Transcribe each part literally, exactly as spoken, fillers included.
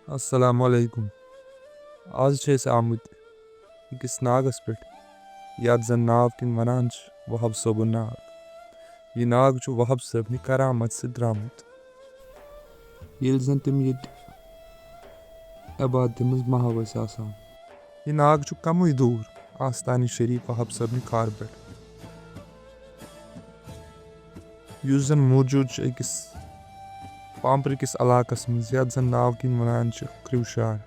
السلام علیکم۔ آز چھِ أسۍ آمٕتۍ أکِس ناگَس پٮ۪ٹھ، یَتھ زَن ناو کِنۍ وَنان چھِ وہب صٲبُن ناگ۔ یہِ ناگ چھُ وہب صٲبنہِ کرامت سۭتۍ درٛامُت۔ ییٚلہِ زَن تِم ییٚتہِ عبادتہِ منٛز محو ٲسۍ آسان۔ یہِ ناگ چھُ کمٕے دوٗر آستانہِ شریف وہب صٲبنہِ کھارٕ پٮ۪ٹھ، یُس زَن موجوٗد چھُ أکِس پامپرٕ کِس علاقَس منٛز، یَتھ زَن ناو کِنۍ وَنان چھِ کرٛیوٗشار۔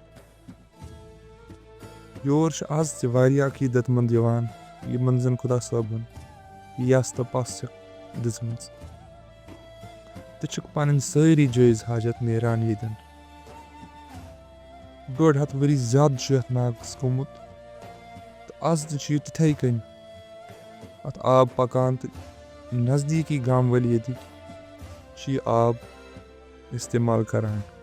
یور چھِ آز تہِ واریاہ عقیٖدت مند یِوان، یِمَن زَن خۄدا صٲبَن یَس تہٕ پَس چھِ دِژمٕژ۔ تہٕ چھِکھ پَنٕنۍ سٲری جٲیِز حاجت نیران ییٚتٮ۪ن۔ ڈۄڈ ہَتھ ؤری زیادٕ چھُ یَتھ ناگَس گوٚمُت، تہٕ آز تہِ چھُ یہِ تِتھَے کٔنۍ اَتھ آب پَکان، تہٕ نزدیٖکی گام وٲلۍ ییٚتِکۍ چھِ یہِ آب استعمال کران۔